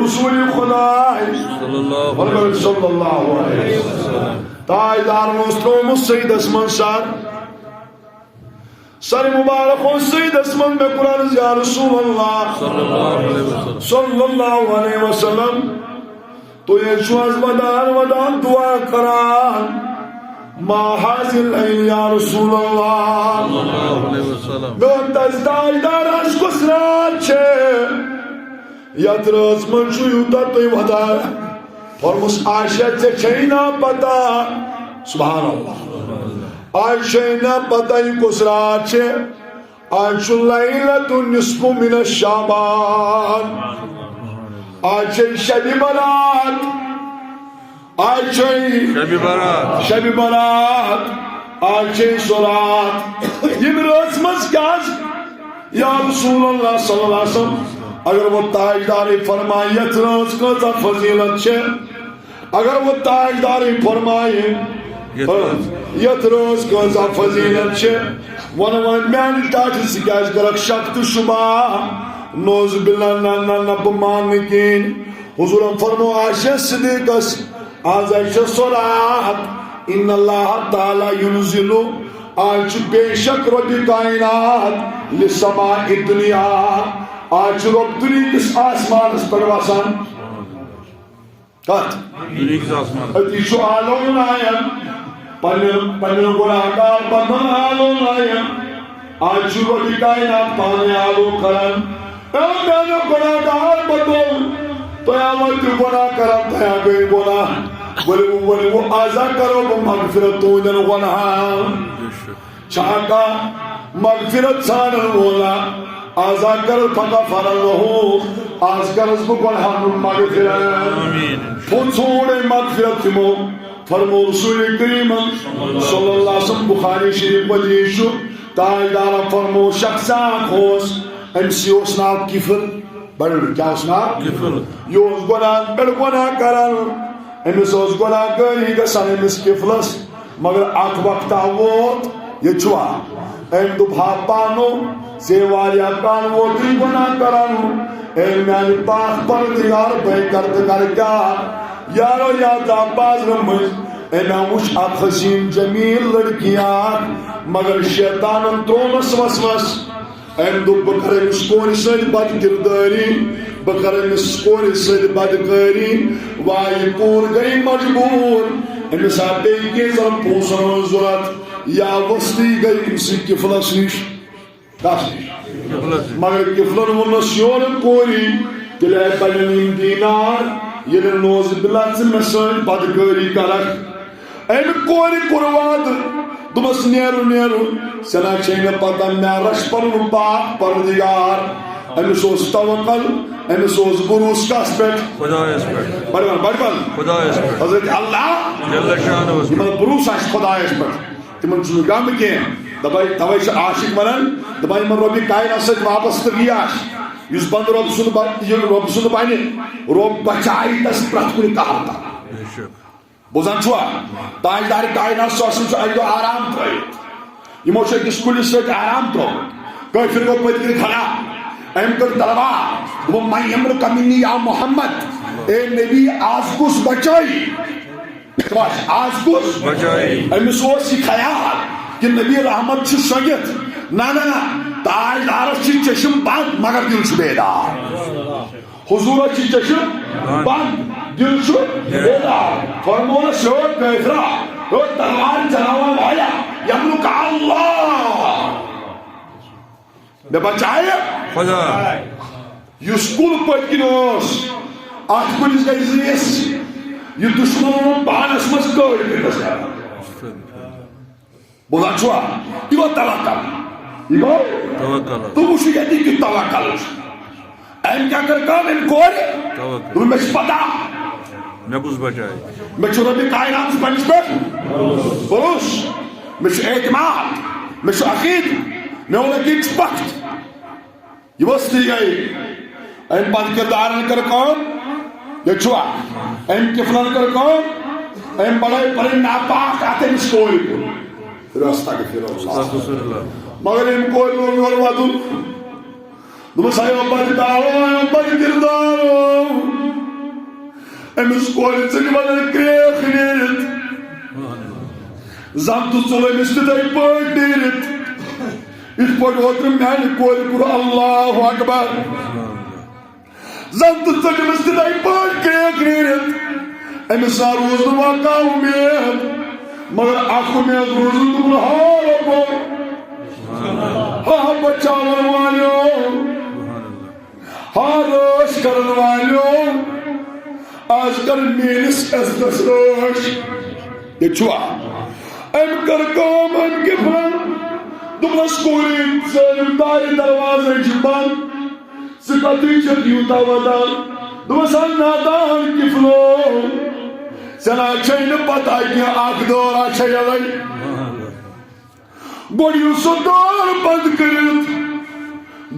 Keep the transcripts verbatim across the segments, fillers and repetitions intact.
رسول خدای صلی اللہ علیہ وسلم۔ صلی اللہ علیہ وسلم۔ تاجدارن اوس ترٛوومُت سجدس منٛز سر۔ سر مبارک اوس سجدس منٛز، مےٚ کوٚر عرض، یا رسول اللہ صلی اللہ علیہ وسلم۔ صلی اللہ علیہ وسلم، تُہۍ حظ چھِو آز ودان ودان دعا کران، ما هذه الليل یا رسول اللہ۔ صلی اللہ علیہ وسلم۔ مےٚ ووٚن تس، تاجدار، از کۄس راتھ چھِ؟ یتھ رٲژ منٛز چھُ یوٗتاہ تُہۍ ودان؟ فرموس، عائشہ، ژےٚ چھے نا پتہ؟ سبحان اللہ۔ عائشہ، نا پتہ یہِ کۄس راتھ چھِ؟ آز چھُ لیلۃ النصف من شعبان۔ آز چھے شب برات۔ آز چھے شب برات۔ شب برات۔ آز چھے سۄ رات۔ ییٚمہِ رٲژ منٛز کیٛاہ آسہِ؟ یا رسول اللہ صلی اللہ علیہ وسلم، اگر وۄنۍ تاجدارٕے فرمایہِ، یتھ رٲژ کۭژاہ فضیلت چھِ، اگر وۄنۍ تاجدارٕے فرمایہِ، یتھ رٲژ۔ یتھ رٲژ کۭژاہ فضیلت چھِ، وَنہٕ وۄنۍ میانہِ ٹاٹھہِ ژٕ کیٛازِ کَرکھ شک تہٕ شبہ؟ نعوذ باللہ، نہ، نہ، نہ، بہٕ مانہٕ نہٕ کِہیٖنۍ۔ حضوٗرن فرموو عائشہ صدیقس، آز ہا چھِ سۄ رات، ان اللہ تعالیٰ ینزل، آز چھُ بے شک رۄبِ کائنات لسماء الدنیا، آز چھُ رۄب دُنیہٕ کِس آسمانس پٮ۪ٹھ وسان۔ کتھ؟ دُنیہٕ کِس آسمانس۔ أتی چھُ آلو لایان، پننٮ۪ن، پننٮ۪ن گناہگار بندن آلو لایان۔ آز چھُ رۄبِ کائنات پانے آلو کران۔ اے میانیو گناہگار بندو، تۄہہِ آوا تہِ گناہ کران، تۄہہِ آ گٔے گناہ۔ ؤلِو، ؤلِو، آزا کرو بہٕ مغفرت تُہنٛدٮ۪ن گناہن۔ چھا کانٛہہ مغفرت ژھانڈن وولا؟ آزا کر فغفر لہو، آز کرس بہٕ گناہن ہُنٛد مغفرت۔ آمین۔ پھوٚت ژھونڈ أمۍ مغفرت تِمو۔ فرمو رسول کریمن صلی اللہ علیہ وسلم، بخاری شریف حدیث چھُ، تاجدارن فرمو، شخص اکھ اوس، أمۍ سی اوس ناو کفل۔ بڑٕ کیٛاہ اوس ناو؟ کفل۔ یہِ اوس گۄناہن پٮ۪ٹھ گۄناہ کران۔ أمِس اوس گۄناہ گٲری گژھان أمِس کفلس۔ مگر اکھ وقتا ووت، یہِ چھُوا؟ أمۍ دوٚپ، ہا پانو، ژےٚ واریاہ کال ووتُے گۄناہ کران۔ اے میانہِ پاک پروردگار، بہٕ کر تہٕ کر کیٛاہ؟ یارو، یتھ بازرٕ منٛز أمۍ وُچھ اکھ حسین جمیل لڑکی اکھ، مگر شیطانن ترٛوونس وسوس۔ أمۍ دوٚپ، بہٕ کرٕ أمِس کورِ سۭتۍ بد کردٲری، بہٕ کرٕ أمِس کورِ سۭتۍ بدکٲری۔ وایہِ کوٗر گٔے مجبوٗر، أمِس آو بیٚیہِ کینٛژن پونٛسن ہٕنٛز ضوٚرتھ، یا وستی گٔے أمۍ سٕے کفلس نِش۔ کس نِش؟ مگر کفلن ووٚننس، یورٕ کوری، تیٚلہِ آے بنن یِم دینار، ییٚلہِ نوز باللہ ژٕ مےٚ سۭتۍ بدکٲری کرکھ۔ أمۍ کورِ کوٚر وعدٕ، دوٚپمس، نیرُن، نیرُن، ژےٚ نہ چھے نہٕ پتہ، مےٚ رچھ پنُن پاک پروردگار۔ أمِس اوس توکل، أمِس اوس بروسہٕ کس پٮ۪ٹھ؟ خدایس پٮ۪ٹھ۔ بڑٕ بل، بڑٕ بل۔ خدایس پٮ۪ٹھ۔ حضرت اللہ۔ جل شانہُس۔ یِمن بروسہٕ آسہِ خدایس پٮ۪ٹھ، تِمن چھُنہٕ غم کینٛہہ۔ دپان، توے چھِ عاشق ونان، دپان، یِمن رۄبِ کائنات سۭتۍ وابستگی آسہِ۔ یُس بندٕ رۄب سُنٛد ب-، یہِ رۄب سُنٛد بنہِ، رۄب بچایہِ تس پرٛٮ۪تھ کُنہِ قہرٕ تل۔ بے شک۔ بوزان چھُوا؟ تاجدار کائنات صلی اللہ علیہ وسلم چھُ اکہِ دۄہ آرام ترٲوِتھ۔ یِمو چھُ أکِس کُلِس سۭتۍ آرام ترٛوومُت۔ کٲفِر گوٚو پٔتۍ کِنۍ کھڑا۔ أمۍ کٔر تلوار۔ دوٚپُن، "من یمنعک منی یا محمد؟" اے نبی، آز کُس بچٲیی؟ آز کُس؟ بچٲیی۔ أمِس اوس یہِ خیال کہِ نبی رحمت چھُ شۄنٛگِتھ۔ نہ، نہ، نہ، تاجدارس چھِ چشم بنٛد، مگر دِل چھُ بیدار۔ حضوٗرس چھِ چشم بنٛد، دِل چھُ بیدار۔ فرمووُس، "ہے کٲفرا، ہے تلوار چلاوَن والا، یمنعک اللہ، مےٚ بچایہِ خدا۔" یُس کُل پٔتۍ کِنۍ اوس، اتھ کُلِس گٔے زیٖٹھ، یہِ دُشمن اوٚن پانس منٛز کٲڑۍ کٔرِتھ کران۔ بوزان چھُوا؟ یہِ گوٚو توکل۔ یہِ گوٚو؟ توکل۔ تُہۍ وٕچھِو ییٚتہِ کیُتھ توکل چھُ۔ أمۍ کیٛاہ کٔر کٲم؟ أمۍ کورِ؟ توکل۔ دوٚپُن، مےٚ چھِ پتہ۔ مےٚ کُس بچایہِ؟ مےٚ چھُ رۄبِ کائناتس پننِس پٮ۪ٹھ بھروسہٕ۔ مےٚ چھُ اعتماد۔ مےٚ چھُ عقیدٕ۔ مےٚ ووٚن، أکِس پتھ۔ یہِ ؤژھ تہِ گٔے۔ أمۍ بد کردارن کٔر کٲم، ییٚتہِ چھُوا؟ أمۍ کفلن کٔر کٲم، أمۍ بڑٲے پنٕنۍ ناپاک اتھ أمِس کورِ کُن۔ استغفر اللہ۔ استغفر اللہ۔ مگر أمۍ کورِ لوگ یورٕ ودُن۔ دوٚپُس، "ہے بد کردارو، ہے بد کردارو۔" أمِس کورِ ژٔج بدن کرٛیکھ نیٖرِتھ۔ زَن تہٕ ژوٚل أمِس تِتھَے پٲٹھۍ نیٖرِتھ، یِتھ پٲٹھۍ اوترٕ میٛانہِ کورِ کوٚر۔ اللہ اکبر۔ زَن تہٕ ژٔج أمِس تِتھَے پٲٹھۍ کرٛیکھ نیٖرِتھ۔ أمِس ہا روٗز نہٕ واقعہ اُمید، مگر اکھ اُمید روٗز نہٕ تِمَن۔ ہا رۄبو، ہا بچاون والیو، ہا رٲچھ کرن والیو، آز کر میٲنِس عزتس رٲچھ۔ ییٚتہِ چھُوا؟ أمۍ کٔر کٲم، أمۍ کِفلن دوٚپنس، "کوٗری، ژٕ أمۍ دارِ دروازے چھِ بنٛد، ژٕ کتھٕے چھکھ یوٗتاہ ودان؟" دوٚپمس، "ہا نادان کِفلو، ژےٚ نہ چھے نہٕ پتہ کینٛہہ، اکھ دٲرا چھے یَلے۔" گۄڈٕ یُس سُہ دٲر بنٛد کٔرِتھ،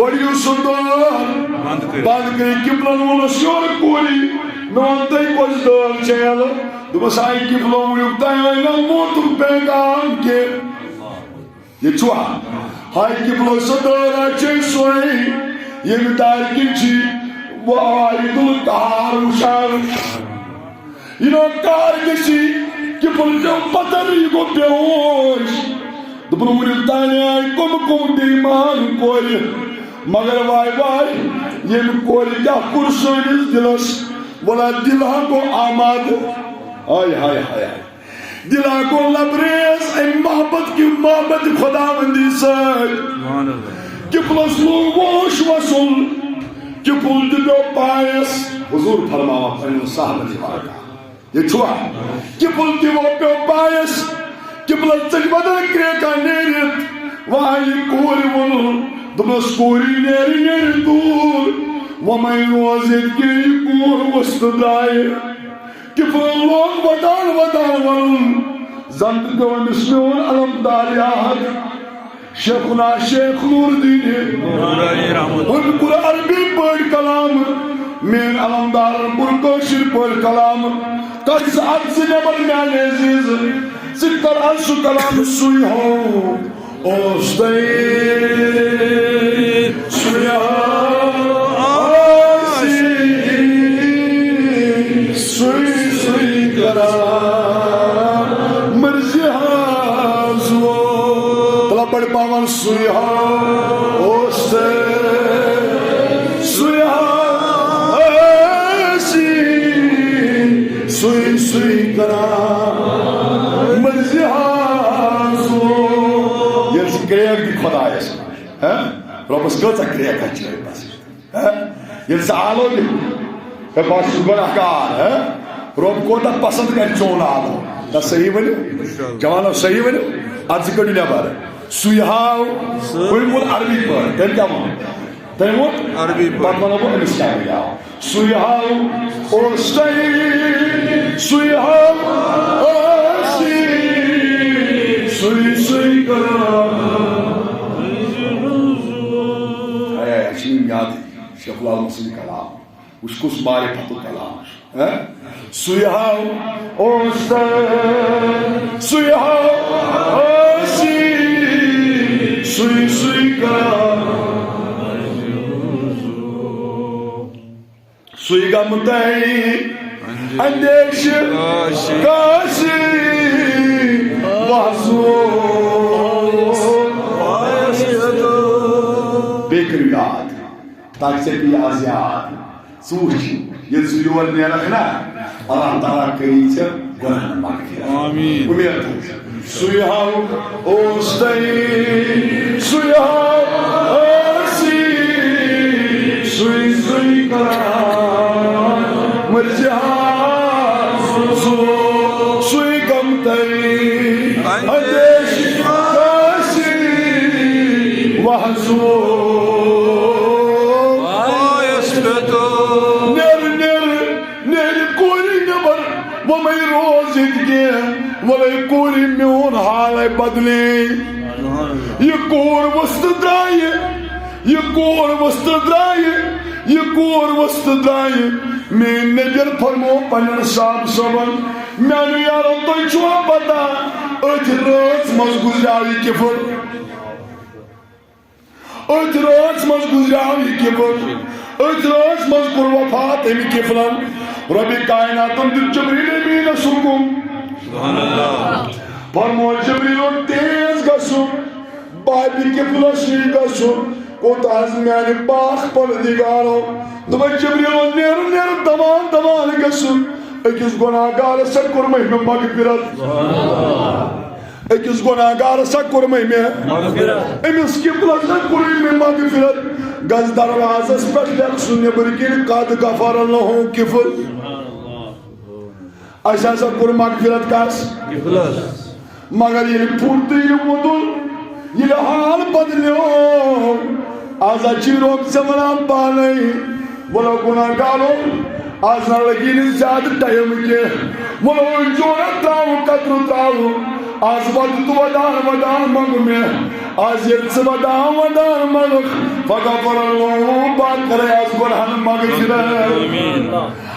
گۄڈٕ یُس سُہ دٲر بنٛد کٔرِتھ۔ بنٛد کٔرِتھ، کِفلن ووٚنُس، "یورٕ کوٗری، مےٚ ووٚن تۄہہِ کۄس دٲر چھےٚ یَلہٕ؟" دوٚپمَس، "ہاے کِفلو، وٕنیُک تام آے نہ موتُک پیغام کینٛہہ۔ یہِ چھُوا؟ ہاے کِفلو، سۄ دٲر ہا چھے سۄے، ییٚمہِ دارِ کِنۍ چھِ وارِ تُلہٕ کار وٕچھان۔" یہِ نوٚو کار گژھی، کِفُل پیوٚو پتھر، یہِ گوٚو بے ہوش۔ دوٚپُن، "وُنیُک تانۍ آے کُم کُم بے ایمان کورِ، مگر واے واے، ییٚمہِ کورِ کیٛاہ کوٚر سٲنِس دِلس، وَلا دِل ہا گوٚو آمادٕ۔" ہاے ہاے ہاے ہاے۔ دِل ہا گوٚو لبریز اَمہِ محبت کہِ، محبت خداوندی سۭتۍ۔ سبحان اللہ۔ کِفلس لوٚگ ہوش وَسُن، کِفُل تہِ پیوٚو پایس۔ حضور فرماوان پننٮ۪ن صحابن یہِ واقعہ۔ یہِ چھُوا؟ کِفُل تہِ وۄپیو پایس۔ کِفلس ژٔج بدن کرٛیکا نیٖرِتھ۔ وۄنۍ یہِ کورِ ووٚنُن، دوٚپنس، "کوٗری، نیرِ، نیرِ دوٗر۔ وۄنۍ مہ روز ییٚتہِ کینٛہہ، یہِ کوٗر ؤژھ تہٕ درٛایہِ۔" کِفلن لوگ ودان ودان ونُن، زن تہِ پیوٚو أمِس میون علمدار یاد۔ شیخنا شیخ نور الدین نورانی رحمت۔ أمۍ کوٚر عربی پٲٹھۍ کلام، میٲنۍ علمدارن کوٚر کٲشِر پٲٹھۍ کلام۔ کر ژٕ اَتھ زٕ نٮ۪بر میانہِ عزیز، ژٕ کر از سُہ کلام۔ سُے ہو اوس تۄہہِ، سُے ہو آسی، سُے سُے کران مرضی ہا زُو۔ تلا بڑ پاون سُے ہا اوس تۄہہِ، سُے ہا آسی، سُے سُے کران مرضی ہا زُو۔ ییٚلہِ ژٕ کرٛیکھ دِ خۄدایس، ہہ؟ رۄبس کۭژاہ کرٛیکھ چھِ بس۔ ہہ؟ ییٚلہِ ژٕ آلو دِکھ، ہے، بہٕ ہا چھُس گۄناہگار، ہہ؟ رۄب کوٗتاہ پسنٛد کرِ چون آلو۔ نہ صحیح ؤنِو؟ جوانو، صحیح ؤنِو؟ اَدٕ ژٕ کٔڑِو نٮ۪بر۔ سُے ہاو، سُے۔ أمۍ ووٚن عربی پٲٹھۍ، تٔمۍ کیٛاہ ووٚن؟ تٔمۍ ووٚن عربی پٲٹھۍ۔ پتہٕ وَنو بہٕ أمِس کیٛاہ مِلیو۔ سُے ہاو اوس تۄہہِ، سُے ہاو آسی، سُے سُے کران۔ ہے، ہے، اَسہِ چھِ یِم یادٕے۔ شیخ العالم سٕنٛدۍ کلام۔ وٕچھ کُس معرفت کلام چھُ، ہہ؟ سُے ہاو اوس تۄہہِ، سُے ہاو آسی، سُے سُے کران۔ سُے غم تۄہہِ اندیشہِ کٲشہِ وحظ اوس۔ بیٚیہِ کٔرِو یاد، تاکہِ ژےٚ پیٚیہِ آز یاد۔ ژٕ وٕچھ، ییٚلہِ ژٕ یور نیرکھ نا، اللہ تعالیٰ کٔری ژےٚ گۄناہن مغفرت۔ آمین۔ اُمید تھٲوِو۔ سُے ہاو اوس تۄہہِ، سُے ہاو آسی، سُے سُے کران مرضی ہا زُو، سُے غم تۄہہِ اندیشہِ کٲشہِ وحظ اوس۔ پایس پٮ۪ٹھ۔ نیر، نیر، نیر کوٗرِ نٮ۪بر، وۄنۍ مہ روز ییٚتہِ کینٛہہ، وۄلے کوٗرِ میون حالے بدلے۔ یہِ کوٗر ؤژھ تہٕ درٛایہِ، یہِ کوٗر ؤژھ تہٕ درٛایہِ، یہِ کوٗر ؤژھ تہٕ درٛایہِ۔ میٲنۍ نبیر فرمو پننٮ۪ن صاحب صٲبن، میانیو یارو، تۄہہِ چھُوا پتہ، أتھۍ رٲژ منٛز گُزریو یہِ کِفُل؟ أتھۍ رٲژ منٛز گُزریو یہِ کِفُل، أتھۍ رٲژ منٛز کوٚر وفات أمۍ کِفلن۔ رۄبِ کائناتن دیُت جبریل امیٖنس حُکُم۔ فرموو جبریلو تیز گژھُن، بابِ قبلس نِش گژھُن، کوٚت حظ میانہِ پاک پروردگارو۔ دوٚپُن جبریلو نیرُن، نیرُن، دوان دوان گژھُن۔ أکِس گۄناہگارس سا کوٚرمَے مےٚ مغفرت۔ أکِس گۄناہگارس سا کوٚرمَے مےٚ، أمِس قبلس سا کوٚرُے مےٚ مغفرت۔ گژھ دروازس پٮ۪ٹھ لیکھ سُہ نیٚبٕرۍ کِنۍ، قد غفر لہ قبل۔ اَسہِ ہسا کوٚر مغفرت کس؟ مگر ییٚلہِ پھُٹ تہٕ ییٚلہِ ووٚدُل، ییٚلہِ حال بدلیو، از ہا چھی رۄب ژےٚ ونان پانے۔ وَلہٕ گۄناہگارو، از نہ لگی نہٕ زیادٕ ٹائم کینٛہہ۔ وَلہٕ جورا تراوٕ، قطرٕ تراوٕ۔ از وَدٕ تہٕ ودان ودان منٛگہٕ مےٚ۔ از ییٚلہِ ژٕ ودان ودان منٛگکھ، فغفر اللہ، بہٕ کرے از گۄناہن مغفرت۔